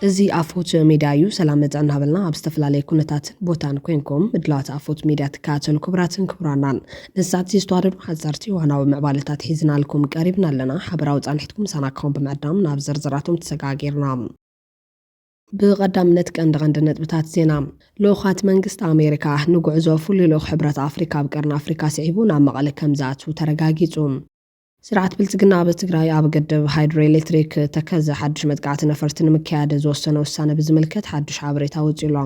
እዚ ኣፎት ሜድያ እዩ። ሰላም ጥዕና ሃበልና። ኣብ ዝተፈላለየ ኩነታትን ቦታን ኮንኩም ምድላዋት ኣፎት ሜድያ ትከታተሉ ክቡራትን ክቡራናን፣ ንሳት ዝተዋደዱ ሓፀርቲ እዋናዊ ምዕባለታት ሒዝናልኩም ቀሪብና ኣለና። ሓበራዊ ፃንሒትኩም ምሳና ክኸውን ብምዕዳም ናብ ዝርዝራቶም ተሰጋጊርና። ብቐዳምነት ቀንዲ ቀንዲ ነጥብታት ዜና። ልኡኻት መንግስቲ ኣሜሪካ ንጉዕዞ ፍሉይ ልኡኽ ሕብረት ኣፍሪካ ኣብ ቀርኒ ኣፍሪካ ስዒቡ ናብ መቐለ ከም ዝኣትዉ ተረጋጊጹ። ስርዓት ብልጽግና ኣብ ትግራይ ኣብ ግድብ ሃይድሮኤሌክትሪክ ተከዘ ሓድሽ መጥቃዕቲ ነፈርቲ ንምክያድ ዝወሰነ ውሳነ ብዝምልከት ሓድሽ ሓበሬታ ወጺኡ ኣሎ።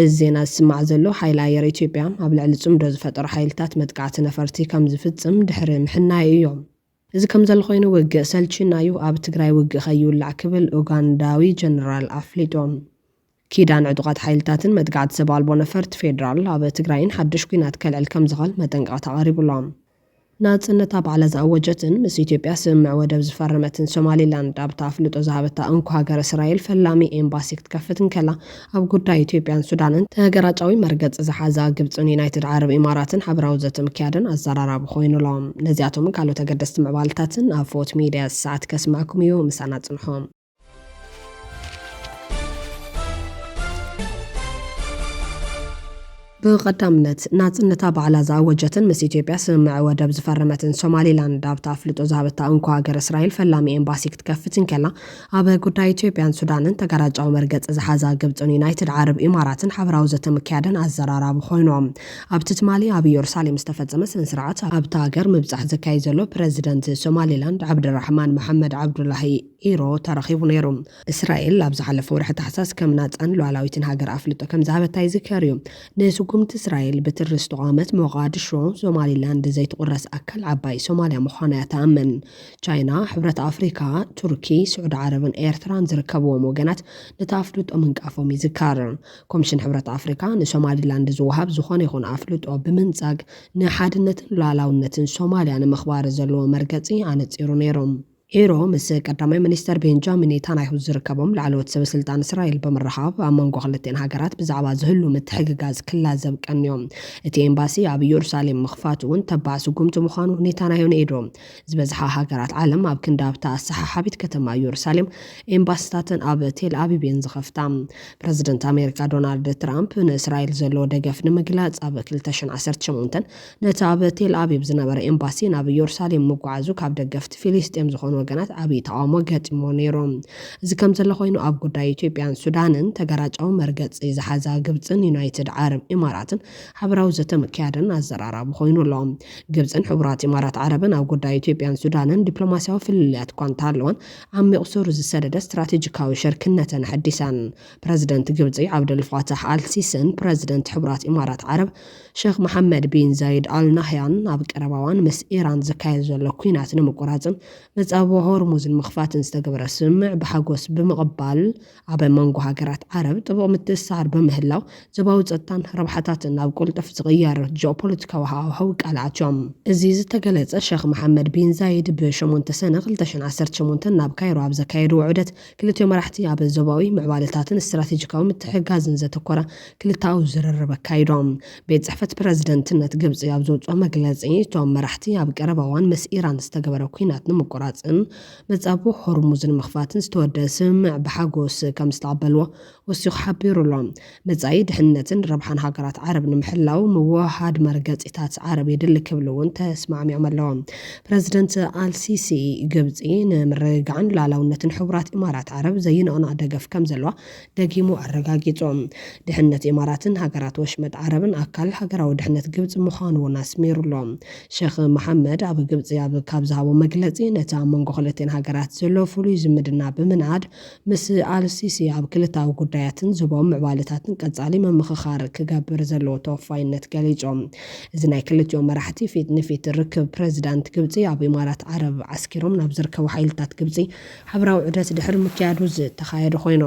እዚ ዜና ዝስማዕ ዘሎ ሓይሊ ኣየር ኢትዮጵያ ኣብ ልዕሊ ጽምዶ ዝፈጠሩ ሓይልታት መጥቃዕቲ ነፈርቲ ከም ዝፍጽም ድሕሪ ምሕናዩ እዩ። እዚ ከም ዘሎ ኮይኑ ውግእ ሰልችና እዩ፣ ኣብ ትግራይ ውግእ ከይውላዕ ክብል ኡጋንዳዊ ጀነራል ኣፍሊጡ። ኪዳን ዕጡቓት ሓይልታትን መጥቃዕቲ ሰብ ኣልቦ ነፈርቲ ፌዴራል ኣብ ትግራይን ሓድሽ ኲናት ከልዕል ከም ዝኽእል መጠንቀቕታ ቀሪቡሎም። ናጽነታ ባዕላ ዝኣወጀትን ምስ ኢትዮጵያ ስምምዕ ወደብ ዝፈረመትን ሶማሊላንድ ኣብታ ኣፍልጦ ዝሃበታ እንኮ ሃገር እስራኤል ፈላሚ ኤምባሲ ክትከፍት እንከላ ኣብ ጉዳይ ኢትዮጵያን ሱዳንን ተገራጫዊ መርገጽ ዝሓዛ ግብጽን ዩናይትድ ዓረብ ኢማራትን ሓበራዊ ዘተ ምክያደን ኣዘራራቢ ኮይኑሎም። ነዚኣቶምን ካልኦት ኣገደስቲ ምዕባለታትን ኣብ ፎት ሚድያ ሰዓት ከስማዕኩም እዩ። ምሳና ጽንሖም። ብቐዳምነት ናጽነታ ባዕላ ዝኣወጀትን ምስ ኢትዮጵያ ስምምዕ ወደብ ዝፈረመትን ሶማሊላንድ ኣብታ ኣፍልጦ ዝሃበታ እንኮ ሃገር እስራኤል ፈላሚ ኤምባሲ ክትከፍት እንከላ ኣብ ጉዳይ ኢትዮጵያን ሱዳንን ተጋራጫዊ መርገጽ ዝሓዛ ግብጽን ዩናይትድ ዓረብ ኢማራትን ሓበራዊ ዘተ ምክያደን ኣዘራራቢ ኮይኖም። ኣብቲ ትማሊ ኣብ ኢየሩሳሌም ዝተፈጸመ ስነ ስርዓት ኣብታ ሃገር ምብጻሕ ዘካየድ ዘሎ ፕረዚደንት ሶማሊላንድ ዓብድራሕማን መሓመድ ዓብዱላሂ ዒሮ ተረኺቡ ነይሩ። እስራኤል ኣብ ዝሓለፈ ወርሒ ታሕሳስ ከም ናጻን ሉዓላዊትን ሃገር ኣፍልጦ ከም ዝሃበታ ይዝከር እዩ። ንስጉምቲ እስራኤል ብትሪ ዝተቓወመት ሞቓድሾ ሶማሊላንድ ዘይትቑረስ ኣካል ዓባይ ሶማልያ ምዃና እያ ትኣምን። ቻይና፣ ሕብረት ኣፍሪካ፣ ቱርኪ፣ ስዑዲ ዓረብን ኤርትራን ዝርከብዎም ወገናት ነቲ ኣፍልጦ ምንቃፎም ይዝከር። ኮሚሽን ሕብረት ኣፍሪካ ንሶማሊላንድ ዝወሃብ ዝኾነ ይኹን ኣፍልጦ ብምንጻግ ንሓድነትን ሉዓላውነትን ሶማልያ ንምኽባር ዘለዎ መርገጺ ኣነጺሩ ነይሩ። ዒሮ ምስ ቀዳማይ ሚኒስተር ቤንጃሚን ኔታንያሁ ዝርከቦም ላዕለዎት ሰበ ስልጣን እስራኤል ብምርኻብ ኣብ መንጎ ክልቲኣን ሃገራት ብዛዕባ ዝህሉ ምትሕግጋዝ ክላዘብ ቀንዮም። እቲ ኤምባሲ ኣብ ኢየሩሳሌም ምኽፋቱ እውን ተባዕ ስጉምቲ ምዃኑ ኔታንያሁ ንኢዱ። ዝበዝሓ ሃገራት ዓለም ኣብ ክንዲ ኣብታ ኣሰሓሓቢት ከተማ ኢየሩሳሌም ኤምባስታተን ኣብ ቴል ኣቪቭ እየን ዝኸፍታ። ፕረዚደንት ኣሜሪካ ዶናልድ ትራምፕ ንእስራኤል ዘለዎ ደገፍ ንምግላጽ ኣብ ክልተ ሽሕን ዓሰርተ ሸሞንተን ነቲ ኣብ ቴል ኣቪቭ ዝነበረ ኤምባሲ ናብ ኢየሩሳሌም ምጉዓዙ ካብ ደገፍቲ ፊሊስጤም ዝኾኑ ወገናት ዓብዪ ተቓውሞ ገጢሞ ነይሩ። እዚ ከም ዘሎ ኮይኑ ኣብ ጉዳይ ኢትዮጵያን ሱዳንን ተገራጫዊ መርገጺ ዝሓዛ ግብጽን ዩናይትድ ዓረብ ኢማራትን ሓበራዊ ዘተ ምክያደን ኣዘራራቢ ኮይኑ ኣሎ። ግብጽን ሕቡራት ኢማራት ዓረብን ኣብ ጉዳይ ኢትዮጵያን ሱዳንን ዲፕሎማስያዊ ፍልልያት እኳ እንተሃለወን ዓሚቕ ሱር ዝሰደደ ስትራቴጂካዊ ሽርክነተን ኣሐዲሰን። ፕረዚደንት ግብጺ ዓብደልፋታሕ ኣልሲስን ፕረዚደንት ሕቡራት ኢማራት ዓረብ ሸኽ መሓመድ ቢን ዛይድ ኣል ናህያን ኣብ ቀረባ እዋን ምስ ኢራን ዝካየድ ዘሎ ኲናት ንምቁራጽን መጻብቦ ሆርሙዝ ንምኽፋትን ዝተገበረ ስምምዕ ብሓጎስ ብምቕባል ኣብ መንጎ ሃገራት ዓረብ ጥቡቕ ምትእስሳር ብምህላው ዞባዊ ጸጥታን ረብሓታትን ናብ ቅልጡፍ ዝቕየር ጂኦፖለቲካዊ ሃዋህው ቃል ኣትዮም። እዚ ዝተገለጸ ሸኽ መሓመድ ቢን ዛይድ ብሸሞንተ ሰነ ክልተ ሽሕን ዓሰርተ ሸሞንተን ናብ ካይሮ ኣብ ዘካየድዎ ዑደት ክልቲኦም መራሕቲ ኣብ ዞባዊ ምዕባለታትን ስትራቴጂካዊ ምትሕግጋዝን ዘተኮረ ክልተኣዊ ዝርርብ ኣካይዶም። ቤት ጽሕፈት ፕረዚደንትነት ግብጺ ኣብ ዘውጽኦ መግለጺ እቶም መራሕቲ ኣብ ቀረባ እዋን ምስ ኢራን ዝተገበረ ኲናት ንምቁራጽን መጻብቦ ሆርሙዝ ንምኽፋትን ዝተወደአ ስምምዕ ብሓጎስ ከም ዝተቐበልዎ ወሲኹ ሓቢሩ ኣሎ። መጻኢ ድሕነትን ረብሓን ሃገራት ዓረብ ንምሕላው ምውህሃድ መርገጺታት ዓረብ የድሊ ክብሉ እውን ተስማዕሚዖም ኣለዉ። ፕረዚደንት ኣልሲሲ ግብጺ ንምርግጋዕን ሉዓላውነትን ሕቡራት ኢማራት ዓረብ ዘይንቕነቕ ደገፍ ከም ዘለዋ ደጊሙ ኣረጋጊጹ። ድሕነት ኢማራትን ሃገራት ወሽመጥ ዓረብን ኣካል ሃገራዊ ድሕነት ግብጺ ምዃኑ እውን ኣስሚሩ ኣሎ። ሸኽ መሓመድ ኣብ ግብጺ ኣብ ካብ ዝሃቦ መግለጺ ነቲ ኣብ መንጎ ክልቲኣን ሃገራት ዘሎ ፍሉይ ዝምድና ብምንኣድ ምስ ኣልሲሲ ኣብ ክልታዊ ጉዳያትን ዞባዊ ምዕባለታትን ቀጻሊ ምምኽኻር ክገብር ዘለዎ ተወፋይነት ገሊጾም። እዚ ናይ ክልቲኦም መራሕቲ ፊት ንፊት ርክብ ፕረዚዳንት ግብጺ ኣብ ኢማራት ዓረብ ዓስኪሮም ናብ ዝርከቡ ሓይልታት ግብጺ ሓበራዊ ዑደት ድሕሪ ምክያዱ ዝተኻየደ ኮይኑ፣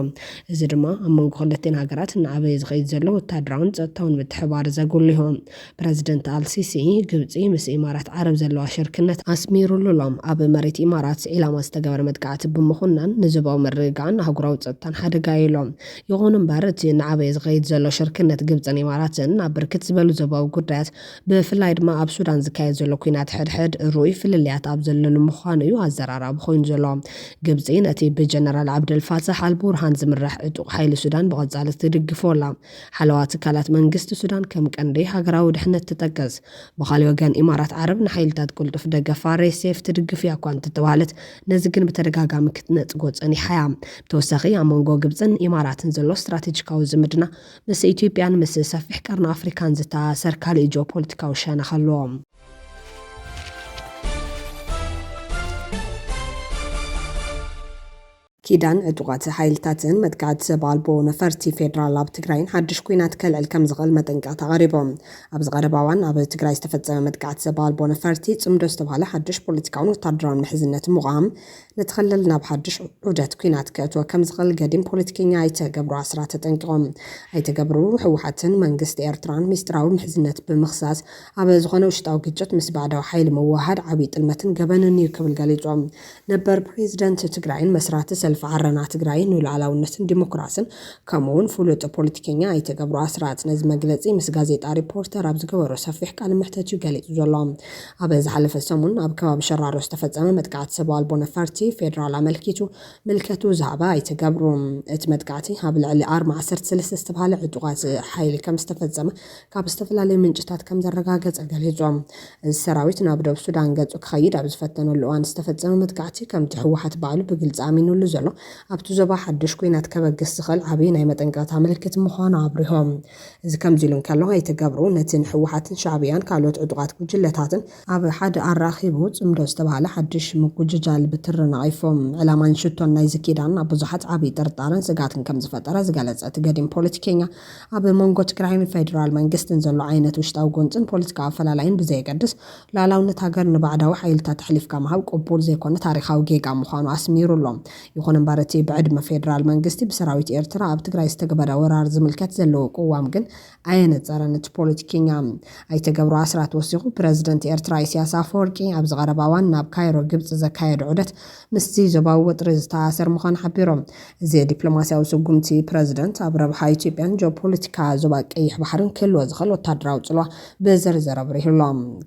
እዚ ድማ ኣብ መንጎ ክልቲኣን ሃገራት እናዓበየ ዝኸይድ ዘሎ ወታደራውን ጸጥታውን ምትሕብባር ዘጉልህ እዩ። ፕረዚደንት ኣልሲሲ ግብጺ ምስ ኢማራት ዓረብ ዘለዋ ሽርክነት ኣስሚሩሉ ኣሎ። ኣብ መሬት ኢማራት ዒላማ ዝተገበረ መጥቃዕቲ ብምኹናን ንዞባዊ ምርግጋዕን ኣህጉራዊ ጸጥታን ሓደጋ እዩ ኢሎም። ይኹን እምበር፣ እቲ እናዓበየ ዝኸይድ ዘሎ ሽርክነት ግብጽን ኢማራትን ኣብ ብርክት ዝበሉ ዞባዊ ጉዳያት፣ ብፍላይ ድማ ኣብ ሱዳን ዝካየድ ዘሎ ኲናት ሕድሕድ ርኡይ ፍልልያት ኣብ ዘለሉ ምዃኑ እዩ ኣዘራራቢ ኮይኑ ዘሎ። ግብጺ ነቲ ብጀነራል ዓብደልፋታሕ ኣልቡርሃን ዝምራሕ ዕጡቕ ሓይሊ ሱዳን ብቐጻሊ ትድግፎ ኣላ። ሓለዋ ትካላት መንግስቲ ሱዳን ከም ቀንዲ ሃገራዊ ድሕነት ትጠቅስ። ብኻልእ ወገን፣ ኢማራት ዓረብ ንሓይልታት ቅልጡፍ ደገፍ ኣር ኤስ ኤፍ ትድግፍ እያ እኳ እንተተባህለት፣ ነዚ ግን ብተደጋጋሚ ክትነጽጎ ጸኒሓ እያ። ብተወሳኺ፣ ኣብ መንጎ ግብጽን ኢማራትን ዘሎ ስትራቴጂካዊ ዝምድና፣ ምስ ኢትዮጵያን ምስ ሰፊሕ ቀርኒ ኣፍሪካን ዝተኣሳሰር ካልእ ጂኦፖለቲካዊ ሸነኽ ኣለዎ። ኪዳን ዕጡቓት ሓይልታትን መጥቃዕቲ ሰብ ኣልቦ ነፈርቲ ፌደራል ኣብ ትግራይን ሓድሽ ኲናት ከልዕል ከም ዝኽእል መጠንቀቕታ ኣቕሪቦም። ኣብዚ ቀረባ እዋን ኣብ ትግራይ ዝተፈጸመ መጥቃዕቲ ሰብ ኣልቦ ነፈርቲ ጽምዶ ዝተባህለ ሓድሽ ፖለቲካውን ወታደራውን ምሕዝነት ምዃም፣ ነቲ ክልል ናብ ሓድሽ ዑደት ኲናት ከእትዎ ከም ዝኽእል ገዲም ፖለቲከኛ ኣይተ ገብሩ ኣስራት ተጠንቂቖም። ኣይተ ገብሩ፣ ህወሓትን መንግስቲ ኤርትራን ሚስጥራዊ ምሕዝነት ብምኽሳስ፣ ኣብ ዝኾነ ውሽጣዊ ግጭት ምስ ባዕዳዊ ሓይሊ ምውህሃድ ዓብዪ ጥልመትን ገበንን እዩ ክብል ገሊጾም። ነበር ፕሬዚደንት ትግራይን መስራቲ ሰልፊ ዓረና ትግራይ ንሉዓላውነትን ዲሞክራስን ከምኡውን ፍሉጥ ፖለቲከኛ ኣይተ ገብሩ ኣስራት ነዚ መግለጺ ምስ ጋዜጣ ሪፖርተር ኣብ ዝገበሮ ሰፊሕ ቃለ መሕተት እዩ ገሊጹ ዘሎ። ኣብ ዝሓለፈ ሰሙን ኣብ ከባቢ ሸራሮ ዝተፈጸመ መጥቃዕቲ ሰብ ኣልቦ ነፈርቲ ፌደራል ኣመልኪቱ ምልከቱ ዝሃበ ኣይተ ገብሩ፣ እቲ መጥቃዕቲ ኣብ ልዕሊ ኣርማ ዓሰርተ ሰለስተ ዝተባህለ ዕጡቓት ሓይሊ ከም ዝተፈጸመ ካብ ዝተፈላለዩ ምንጭታት ከም ዘረጋገጸ ገሊጾም። እዚ ሰራዊት ናብ ደቡብ ሱዳን ገጹ ክኸይድ ኣብ ዝፈተነሉ እዋን ዝተፈጸመ መጥቃዕቲ፣ ከምቲ ህወሓት ባዕሉ ብግልጺ ኣሚኑሉ ዘሎ፣ ኣብቲ ዞባ ሓድሽ ኲናት ከበግስ ዝኽእል ዓብዪ ናይ መጠንቀቕታ ምልክት ምዃኑ ኣብሪሆም። እዚ ከምዚ ኢሉ እንከሎ፣ ኣይተ ገብሩ ነቲ ንህወሓትን ሻዕብያን ካልኦት ዕጡቓት ጉጅለታትን ኣብ ሓደ ኣራኺቡ ጽምዶ ዝተባህለ ሓድሽ ምጉጅጃል ብትሪ ነቒፎም። ዕላማን ሽቶን ናይዚ ኪዳን ኣብ ብዙሓት ዓብዪ ጥርጣረን ስግኣትን ከም ዝፈጠረ ዝገለጸ እቲ ገዲም ፖለቲከኛ፣ ኣብ መንጎ ትግራይን ፌደራል መንግስትን ዘሎ ዓይነት ውሽጣዊ ጎንጽን ፖለቲካዊ ኣፈላላይን ብዘየገድስ፣ ሉዓላውነት ሃገር ንባዕዳዊ ሓይልታት ኣሕሊፍካ ምሃብ ቅቡል ዘይኮነ ታሪኻዊ ጌጋ ምዃኑ ኣስሚሩ ኣሎ። ይኹን እምበር፣ እቲ ብዕድመ ፌደራል መንግስቲ ብሰራዊት ኤርትራ ኣብ ትግራይ ዝተገበረ ወራር ዝምልከት ዘለዎ ቅዋም ግን ኣየነጸረን እቲ ፖለቲከኛ። ኣይተ ገብሩ ኣስራት ወሲኹ፣ ፕረዚደንት ኤርትራ ኢሳያስ ኣፈወርቂ ኣብዚ ቀረባ እዋን ናብ ካይሮ ግብጺ ዘካየዶ ዑደት ምስቲ ዞባዊ ወጥሪ ዝተኣሳሰር ምዃኑ ሓቢሮም። እዚ ዲፕሎማስያዊ ስጉምቲ ፕረዚደንት ኣብ ረብሓ ኢትዮጵያን ጂኦፖለቲካ ዞባ ቀይሕ ባሕርን ክህልዎ ዝኽእል ወታደራዊ ጽልዋ ብዝርዝር ኣብሪሁ ኣሎ።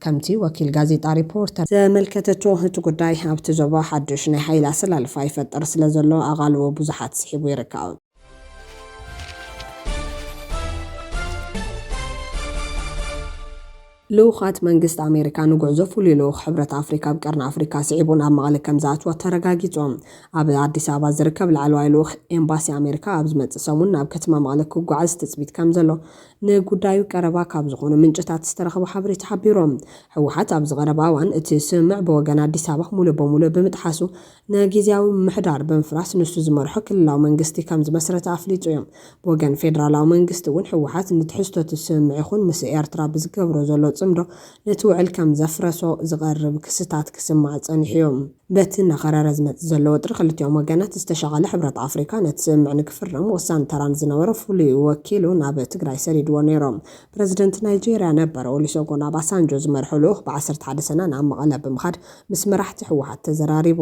ከምቲ ወኪል ጋዜጣ ሪፖርተር ዘመልከተቶ፣ እቲ ጉዳይ ኣብቲ ዞባ ሓድሽ ናይ ሓይሊ ኣሰላልፋ ይፈጥር ስለ ዘሎ ኣቓልቦ ብዙሓት ስሒቡ ይርከብ። ልኡኻት መንግስቲ ኣሜሪካ ንጉዕዞ ፍሉይ ልኡኽ ሕብረት ኣፍሪካ ኣብ ቀርኒ ኣፍሪካ ስዒቡ ናብ መቐለ ከም ዝኣትዋ ተረጋጊጾም። ኣብ ኣዲስ ኣበባ ዝርከብ ላዕለዋይ ልኡኽ ኤምባሲ ኣሜሪካ ኣብ ዝመጽእ ሰሙን ናብ ከተማ መቐለ ክጓዓዝ ትጽቢት ከም ዘሎ ንጉዳዩ ቀረባ ካብ ዝኾኑ ምንጭታት ዝተረኸቡ ሓበሬታ ሓቢሮም። ህወሓት ኣብዚ ቀረባ እዋን እቲ ስምምዕ ብወገን ኣዲስ ኣበባ ሙሉእ በሙሉእ ብምጥሓሱ፣ ንግዝያዊ ምምሕዳር ብምፍራስ ንሱ ዝመርሖ ክልላዊ መንግስቲ ከም ዝመስረተ ኣፍሊጡ እዩ። ብወገን ፌደራላዊ መንግስቲ እውን ህወሓት ንትሕዝቶ እቲ ስምምዕ ይኹን ምስ ኤርትራ ብዝገብሮ ዘሎ ጽምዶ ነቲ ውዕል ከም ዘፍረሶ ዝቐርብ ክስታት ክስማዕ ጸኒሑ እዩ። በቲ እናኸረረ ዝመጽእ ዘሎ ወጥሪ ክልቲኦም ወገናት ዝተሻቐለ ሕብረት ኣፍሪካ ነቲ ስምምዕ ንክፍረም ወሳኒ ተራ ንዝነበሮ ፍሉይ ወኪሉ ናብ ትግራይ ሰዲድዎ ነይሩ። ፕረዚደንት ናይጄርያ ነበር ኦሉሴጉን ኦባሳንጆ ዝመርሖ ልኡኽ ብ ዓሰርተ ሓደ ሰነ ናብ መቐለ ብምኻድ ምስ መራሕቲ ህወሓት ተዘራሪቡ።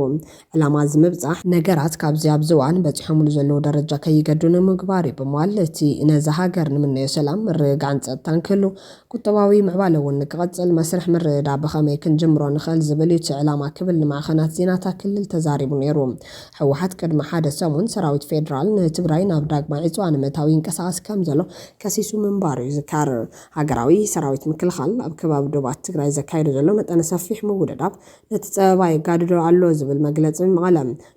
ዕላማ እዚ ምብጻሕ፣ ነገራት ካብዚ ኣብዚ እዋን በጺሖምሉ ዘለዉ ደረጃ ከይገዱ ንምግባር እዩ ብምባል፣ እቲ ነዛ ሃገር ንምነዮ ሰላም፣ ምርግጋዕን ጸጥታን ክህሉ፣ ቁጠባዊ ምዕባለ እውን ንክቐጽል መስርሕ ምርድዳእ ብኸመይ ክንጅምሮ ንኽእል ዝብል እዩ እቲ ዕላማ ክብል ንማዕኸናት ዜና እታ ክልል ተዛሪቡ ነይሩ። ህወሓት ቅድሚ ሓደ ሰሙን ሰራዊት ፌደራል ንትግራይ ናብ ዳግማይ ዕጽዋ ንምእታው ይንቀሳቐስ ከም ዘሎ ከሲሱ ምንባሩ ይዝከር። ሃገራዊ ሰራዊት ምክልኻል ኣብ ከባቢ ዶባት ትግራይ ዘካየዶ ዘሎ መጠነ ሰፊሕ ምውድዳብ ነቲ ጸበባ የጋድዶ ኣሎ ዝብል መግለጺ መቐለ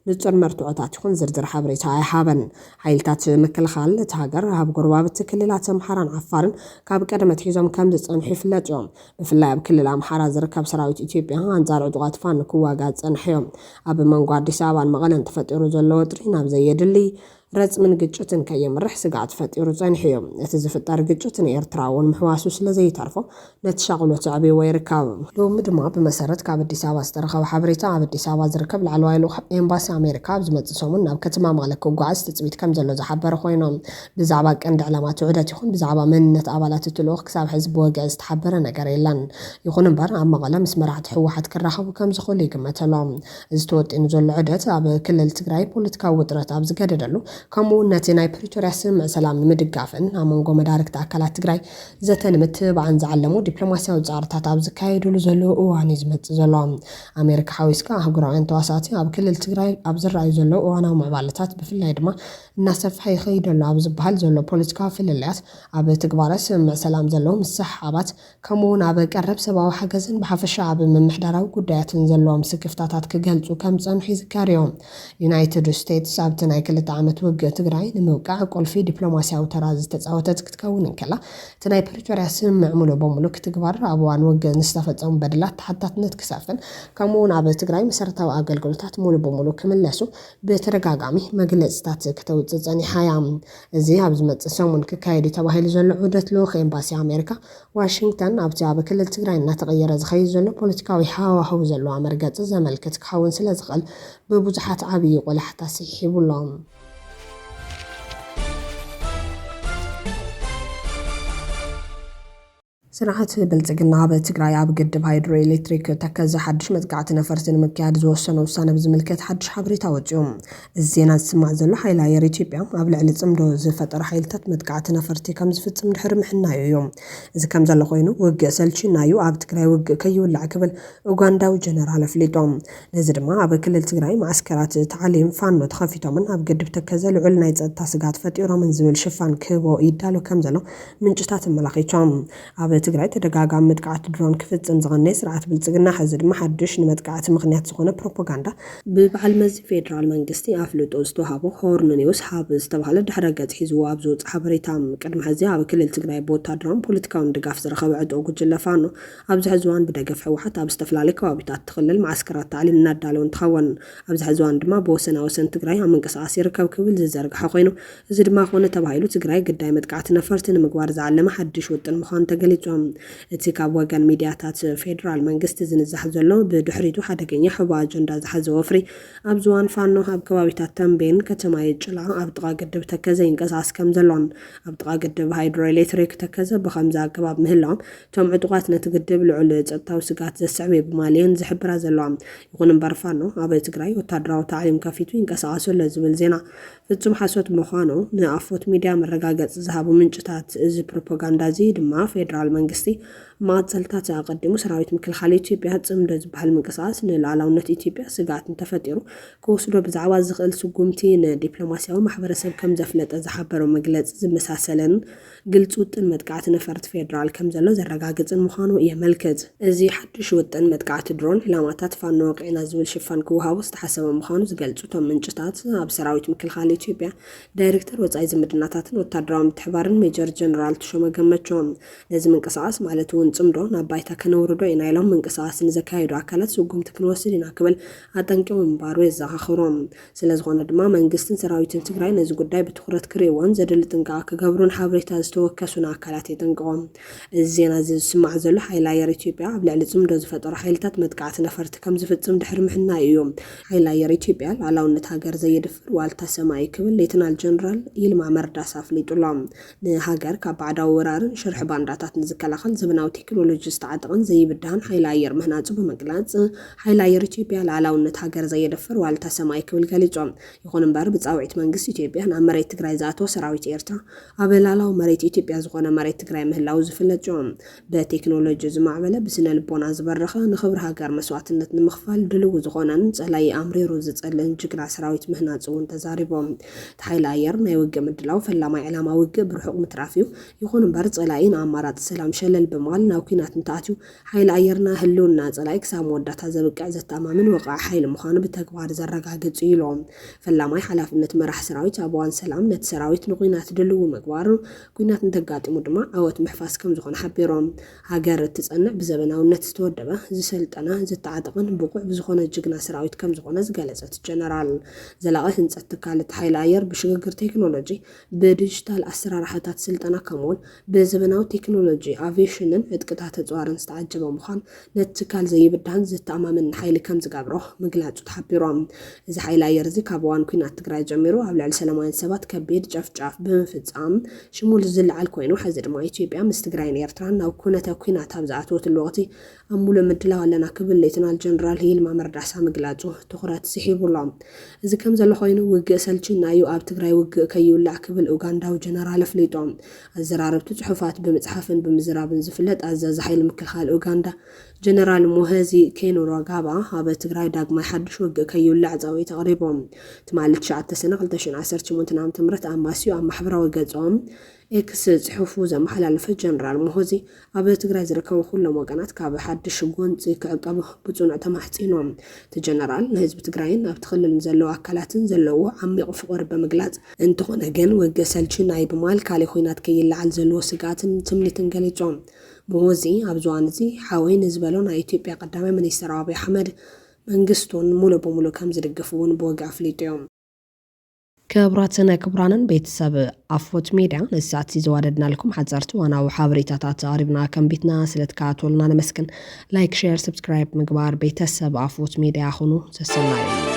ንጹር መርትዖታት ይኹን ዝርዝር ሓበሬታ ኣይሃበን። ሓይልታት ምክልኻል እታ ሃገር ኣብ ጎረባብቲ ክልላት ኣምሓራን ዓፋርን ካብ ቀደም ኣትሒዞም ከም ዝጸንሑ ይፍለጥ እዮም። ብፍላይ ኣብ ክልል ኣምሓራ ዝርከብ ሰራዊት ኢትዮጵያ ኣንጻር ዕጡቓት ፋኖ ክዋጋእ ዝጸንሐ እዮም። ኣብ መንጎ ኣዲስ ኣበባን መቐለን ተፈጢሩ ዘሎ ወጥሪ ናብ ዘየድሊ ረጽምን ግጭትን ከየምርሕ ስግኣት ፈጢሩ ጸኒሑ እዩ። እቲ ዝፍጠር ግጭት ንኤርትራ እውን ምሕዋሱ ስለ ዘይተርፎ፣ ነቲ ሻቕሎት ኣዕብይዎ ይርከብ። ሎሚ ድማ ብመሰረት ካብ ኣዲስ ኣበባ ዝተረኸበ ሓበሬታ፣ ኣብ ኣዲስ ኣበባ ዝርከብ ላዕለዋይ ልኡኽ ኤምባሲ ኣሜሪካ ኣብ ዝመጽእ ሰሙን ናብ ከተማ መቐለ ክጓዓዝ ትጽቢት ከም ዘሎ ዝሓበረ ኮይኑ፣ ብዛዕባ ቀንዲ ዕላማ እቲ ውህደት ይኹን ብዛዕባ መንነት ኣባላት እቲ ልኡኽ ክሳብ ሕዚ ብወግዒ ዝተሓበረ ነገር የለን። ይኹን እምበር፣ ኣብ መቐለ ምስ መራሕቲ ህወሓት ክራኸቡ ከም ዝኽእሉ ይግመተሎም። እዚ ተወጢኑ ዘሎ ዑደት ኣብ ክልል ትግራይ ፖለቲካዊ ውጥረት ኣብ ዝገደደሉ፣ ከምኡ እውን ነቲ ናይ ፕሪቶርያ ስምምዕ ሰላም ንምድጋፍን ኣብ መንጎ መዳርግቲ ኣካላት ትግራይ ዘተ ንምትብባዕን ዝዓለሙ ዲፕሎማሲያዊ ጻዕርታት ኣብ ዝካየዱሉ ዘለዉ እዋን እዩ ዝመጽእ ዘሎ። ኣሜሪካ ሓዊስካ ኣህጉራውያን ተዋሳእቲ ኣብ ክልል ትግራይ ኣብ ዝረኣዩ ዘለዉ እዋናዊ ምዕባለታት፣ ብፍላይ ድማ እናሰፍሐ ይኸይድ ኣሎ ኣብ ዝበሃል ዘሎ ፖለቲካዊ ፍልልያት፣ ኣብ ትግባረ ስምምዕ ሰላም ዘለዉ ምስሕሓባት፣ ከምኡ እውን ኣብ ቀረብ ሰብኣዊ ሓገዝን ብሓፈሻ ኣብ ምምሕዳራዊ ጉዳያትን ዘለዎም ስክፍታታት ክገልጹ ከም ዝጸንሑ ይዝከር እዩ። ዩናይትድ ስቴትስ ኣብቲ ናይ ክልተ ዓመት ውግእ ትግራይ ንምብቃዕ ቁልፊ ዲፕሎማሲያዊ ተራ ዝተጻወተት ክትከውን እንከላ፣ እቲ ናይ ፕሪቶርያ ስምምዕ ሙሉእ በሙሉእ ክትግባር፣ ኣብ እዋን ውግእ ንዝተፈጸሙ በደላት ተሓታትነት ክሰፍን፣ ከምኡ እውን ኣብ ትግራይ መሰረታዊ ኣገልግሎታት ሙሉእ በሙሉእ ክምለሱ ብተደጋጋሚ መግለጽታት ክተውጽእ ጸኒሓ እያ። እዚ ኣብ ዝመጽእ ሰሙን ክካየድ እዩ ተባሂሉ ዘሎ ዑደት ልኡኽ ኤምባሲ ኣሜሪካ ዋሽንግተን፣ ኣብቲ ኣብ ክልል ትግራይ እናተቐየረ ዝኸይድ ዘሎ ፖለቲካዊ ሃዋህው ዘለዋ መርገጺ ዘመልክት ክኸውን ስለ ዝኽእል፣ ብብዙሓት ዓብዪ ቆላሕታ ስሒቡ ኣሎ። ስርዓት ብልጽግና ኣብ ትግራይ ኣብ ግድብ ሃይድሮ ኤሌክትሪክ ተከዘ ሓድሽ መጥቃዕቲ ነፈርቲ ንምክያድ ዝወሰኖ ውሳነ ብዝምልከት ሓድሽ ሓበሬታ ወጺኡ። እዚ ዜና ዝስማዕ ዘሎ፣ ሓይሊ ኣየር ኢትዮጵያ ኣብ ልዕሊ ጽምዶ ዝፈጠሮ ሓይልታት መጥቃዕቲ ነፈርቲ ከም ዝፍጽም ድሕሪ ምሕናዩ እዩ። እዚ ከም ዘሎ ኮይኑ፣ ውግእ ሰልችናዩ፣ ኣብ ትግራይ ውግእ ከይውላዕ ክብል ኡጋንዳዊ ጀነራል ኣፍሊጡ። ነዚ ድማ ኣብ ክልል ትግራይ ማዕስከራት ታዕሊም ፋኖ ተኸፊቶምን ኣብ ግድብ ተከዘ ልዑል ናይ ጸጥታ ስግኣት ፈጢሮምን ዝብል ሽፋን ክህቦ ይዳሎ ከም ዘሎ ምንጭታት ኣመላኺቶም። ኣብ ትግራይ ተደጋጋሚ መጥቃዕቲ ድሮን ክፍጽም ዝቐነየ ስርዓት ብልጽግና፣ ሕዚ ድማ ሓድሽ ንመጥቃዕቲ ምኽንያት ዝኾነ ፕሮፓጋንዳ ብበዓል መዚ ፌደራል መንግስቲ ኣፍልጦ ዝተዋሃቦ ሆርን ኒውስ ሃብ ዝተባህለ ድሕረ ገጽ ሒዝዎ ኣብ ዝወጽእ ሓበሬታ፣ ቅድሚ ሕዚ ኣብ ክልል ትግራይ ብወታደራውን ፖለቲካውን ድጋፍ ዝረኸበ ዕጡቕ ጉጅለ ፋኖ፣ ኣብዚ ሕዚ እዋን ብደገፍ ህወሓት ኣብ ዝተፈላለዩ ከባቢታት እቲ ክልል መዓስከራት ታዕሊም እናዳለወ እንትኸውን፣ ኣብዚ ሕዚ እዋን ድማ ብወሰና ወሰን ትግራይ ኣብ ምንቅስቃስ ይርከብ ክብል ዝዘርግሐ ኮይኑ፣ እዚ ድማ ኮነ ተባሂሉ ትግራይ ግዳይ መጥቃዕቲ ነፈርቲ ንምግባር ዝዓለመ ሓድሽ ውጥን ምዃኑ ተገሊጹ። እቲ ካብ ወገን ሚድያታት ፌደራል መንግስቲ ዝንዛሕ ዘሎ፣ ብድሕሪቱ ሓደገኛ ሕቡእ ኣጀንዳ ዝሓዘ ወፍሪ፣ ኣብ ዝዋን ፋኖ ኣብ ከባቢታት ተምቤን፣ ከተማ የጭላ፣ ኣብ ጥቓ ግድብ ተከዘ ይንቀሳቐስ ከም ዘሎን፣ ኣብ ጥቓ ግድብ ሃይድሮ ኤሌክትሪክ ተከዘ ብኸምዚ ኣገባብ ምህላዎም፣ እቶም ዕጡቓት ነቲ ግድብ ልዑል ጸጥታዊ ስግኣት ዘስዕብ እዩ ብማለት እየን ዝሕብራ ዘለዋ። ይኹን እምበር ፋኖ ኣብ ትግራይ ወታደራዊ ታዕሊም ከፊቱ ይንቀሳቐስ ኣሎ ዝብል ዜና ፍጹም ሓሶት ምዃኑ ንኣፎት ሚድያ መረጋገጺ ዝሃቡ ምንጭታት፣ እዚ ፕሮፓጋንዳ እዚ ድማ ፌደራል መንግስቲ መቐጸልታት ኣቐዲሙ ሰራዊት ምክልኻል ኢትዮጵያ ጽምዶ ዝበሃል ምንቅስቓስ ንሉዓላውነት ኢትዮጵያ ስግኣት እንተፈጢሩ ክወስዶ ብዛዕባ ዝኽእል ስጉምቲ ንዲፕሎማሲያዊ ማሕበረሰብ ከም ዘፍለጠ ዝሓበሮ መግለጺ ዝመሳሰለን ግልፂ ውጥን መጥቃዕቲ ነፈርቲ ፌደራል ከም ዘሎ ዘረጋግፅን ምዃኑ የመልክት። እዚ ሓዱሽ ውጥን መጥቃዕቲ ድሮን፣ ዕላማታት ፋኖ ወቂዕና ዝብል ሽፋን ክወሃቦ ዝተሓሰበ ምዃኑ ዝገልፁ እቶም ምንጭታት፣ ኣብ ሰራዊት ምክልኻል ኢትዮጵያ ዳይሬክተር ወፃኢ ዝምድናታትን ወታደራዊ ምትሕባርን ሜጀር ጀነራል ተሾመ ገመቹ፣ ነዚ ምንቅስቓስ ማለት እውን ፅምዶ ናብ ባይታ ከነውርዶ ኢና ኢሎም ምንቅስቓስ ንዘካየዱ ኣካላት ስጉምቲ ክንወስድ ኢና ክብል ኣጠንቂቑ ምንባሩ የዘኻኽሩ። ስለዝኾነ ድማ መንግስትን ሰራዊትን ትግራይ ነዚ ጉዳይ ብትኹረት ክርእይዎን ዘድሊ ጥንቃቐ ክገብሩን ሓበሬታ ዝተወከሱን ኣካላት የጠንቅቖም። እዚ ዜና እዚ ዝስማዕ ዘሎ፣ ሓይሊ ኣየር ኢትዮጵያ ኣብ ልዕሊ ፅምዶ ዝፈጠሩ ሓይልታት መጥቃዕቲ ነፈርቲ ከም ዝፍፅም ድሕሪ ምሕናዩ እዩ። ሓይሊ ኣየር ኢትዮጵያ ሉዓላውነት ሃገር ዘየድፍር ዋልታ ሰማይ ክብል ሌተናል ጀነራል ይልማ መርዳሳ ኣፍሊጡ ኣሎ። ንሃገር ካብ ባዕዳዊ ወራርን ሽርሒ ባንዳታት ንዝከላኸል ዘበናዊ ቴክኖሎጂ ዝተዓጠቐን ዘይብድሃን ሓይሊ ኣየር ምህናፁ ብምግላፅ፣ ሓይሊ ኣየር ኢትዮጵያ ሉዓላውነት ሃገር ዘየደፍር ዋልታ ሰማይ ክብል ገሊፁ። ይኹን እምበር፣ ብፃውዒት መንግስቲ ኢትዮጵያ ናብ መሬት ትግራይ ዝኣተወ ሰራዊት ኤርትራ፣ ኣብ ላዕላዊ መሬት ኢትዮጵያ ዝኾነ መሬት ትግራይ ምህላው ዝፍለጥ እዩ። ብቴክኖሎጂ ዝማዕበለ፣ ብስነ ልቦና ዝበረኸ፣ ንኽብሪ ሃገር መስዋዕትነት ንምኽፋል ድልው ዝኾነን ፀላኢ ኣምሪሩ ዝፀልእን ጅግና ሰራዊት ምህናፁ እውን ተዛሪቦም። እቲ ሓይሊ ኣየር ናይ ውግእ ምድላው ፈላማይ ዕላማ ውግእ ብርሑቕ ምትራፍ እዩ። ይኹን እምበር፣ ፀላኢ ንኣማራፂ ሰላም ሸለል ብምባል ናብ ኲናት እንተኣትዩ፣ ሓይሊ ኣየርና ህልውና ፀላኢ ክሳብ መወዳእታ ዘብቅዕ ዘተኣማምን ወቓዒ ሓይሊ ምዃኑ ብተግባር ዘረጋግፅ እዩ ኢሎም። ፈላማይ ሓላፍነት መራሕ ሰራዊት ኣብ እዋን ሰላም ነቲ ሰራዊት ንኲናት ድልው ምግባር፣ ኲናት እንተጋጢሙ ድማ ዓወት ምሕፋስ ከም ዝኾነ ሓቢሮም። ሃገር እትፀንዕ ብዘበናውነት ዝተወደበ፣ ዝሰልጠነ፣ ዝተዓጠቐን ብቑዕ ብዝኾነ ጅግና ሰራዊት ከም ዝኾነ ዝገለፀ እቲ ጀነራል፣ ዘላቒ ህንፀት ትካል እቲ ሓይሊ ኣየር ብሽግግር ቴክኖሎጂ፣ ብዲጂታል ኣሰራርሓታት ስልጠና ከምኡውን ብዘበናዊ ቴክኖሎጂ ኣቪዬሽንን ዕጥቅታት ተፅዋርን ዝተዓጀበ ምዃን ነቲ ትካል ዘይብዳህን ዝተኣማምን ሓይሊ ከም ዝገብሮ ምግላጹ ተሓቢሩ። እዚ ሓይሊ ኣየር እዚ ካብ እዋን ኲናት ትግራይ ጀሚሩ ኣብ ልዕሊ ሰላማውያን ሰባት ከቢድ ጨፍጫፍ ብምፍጻም ሽሙ ዝለዓል ኮይኑ፣ ሕዚ ድማ ኢትዮጵያ ምስ ትግራይን ኤርትራን ናብ ኩነተ ኲናት ኣብ ዝኣተወትሉ ወቕቲ ኣብ ሙሉእ ምድላው ኣለና ክብል ሌተናል ጀነራል ይልማ መርዳሳ ምግላጹ ትኹረት ስሒቡ ኣሎ። እዚ ከም ዘሎ ኮይኑ ውግእ ሰልችና እዩ፣ ኣብ ትግራይ ውግእ ከይውላዕ ክብል ኡጋንዳዊ ጀነራል ኣፍሊጡ። ኣዘራረብቲ ጽሑፋት ብምጽሓፍን ብምዝራብን ዝፍለጥ ኣዛዚ ሓይሊ ምክልኻል ኡጋንዳ ጀነራል ሙሀዚ ኬኑሮጋባ ኣብ ትግራይ ዳግማይ ሓድሽ ውግእ ከይውላዕ ጻውዒት ኣቕሪቡ። ትማሊ ትሽዓተ ሰነ ክልተ ሽሕን ዓሰርተ ሸሞንተን ዓመተ ምህረት ኣማስዩ ኣብ ማሕበራዊ ገጾም ኤክስ ጽሑፉ ዘመሓላለፈ ጀነራል ሙሆዚ ኣብ ትግራይ ዝርከቡ ኩሎም ወገናት ካብ ሓድሽ ጎንፂ ክዕቀቡ ብጽኑዕ ተማሕጺኑ። እቲ ጀነራል ንህዝቢ ትግራይን ኣብቲ ክልል ንዘለዉ ኣካላትን ዘለዎ ዓሚቕ ፍቕሪ ብምግላጽ፣ እንተኾነ ግን ውግእ ሰልችና እዩ ብማል ካልእ ኹናት ከይለዓል ዘለዎ ስግኣትን ትምኒትን ገሊጹ። ሙሆዚ ኣብዚ እዋን እዚ ሓወይ ንዝበሎ ናይ ኢትዮጵያ ቀዳማይ ሚኒስትር ኣብይ ኣሕመድ መንግስቱን ሙሉእ ብሙሉእ ከም ዝድግፍ እውን ብወግዒ ኣፍሊጡ እዩ። ክቡራትን ክቡራንን ቤተሰብ ኣፎት ሚድያ፣ ንሳት ዘዋደድናልኩም ሓፀርቲ ዋናዊ ሓበሬታታት ኣቕሪብና ከንቢትና ስለትከታተሉና ነመስግን። ላይክ፣ ሼር፣ ሰብስክራይብ ምግባር ቤተሰብ ኣፎት ሚድያ ኩኑ። ሰሰናዩ።